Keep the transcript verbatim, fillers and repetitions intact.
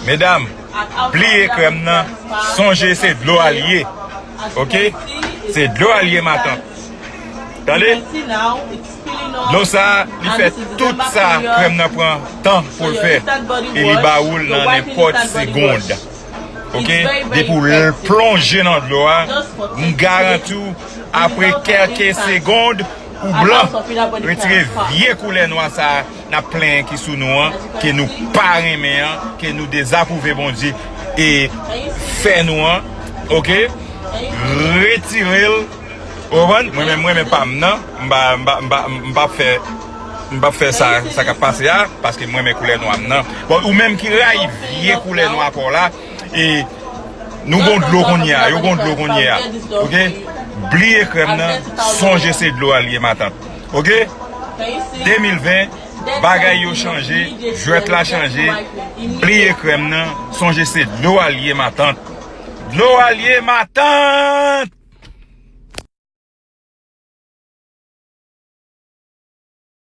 Medam, bliye krèm nan, sonje se dlo a l ye. Oke? Se dlo a l ye, matant. Tande? Dlo sa, li fè tout sa krèm nan pran tan pou l fè. E li ba ou l nan nenpòt segond. Oke? Depi w l plonje nan dlo a, m garanti w, apre kèlke segond, ou blan. Retire vye koulè nwa sa a n ap plenyen ki sou nou an, ke nou pa renmen an, ke nou dezapwouve Bondye e fè nou an, oke? Retire l, ou konprann? Mwen menm, mwen menm pa m nan, m pa, m pa, m pa, m pa fè, m pa fè sa, sa k ap pase a, paske mwen renmen koulè nwa m nan. Bon, ou menm ki rayi vye koulè nwa pa w la, e nou gon dlo kounye a, yo gon dlo kounye a, oke? Bliye krèm nan, sonje se dlo a l ye, matant, oke? De mil ven, bagay yo chanje, jwèt la chanje, bliye krèm nan, sonje se dlo a l ye, matant. Dlo a l ye, matant!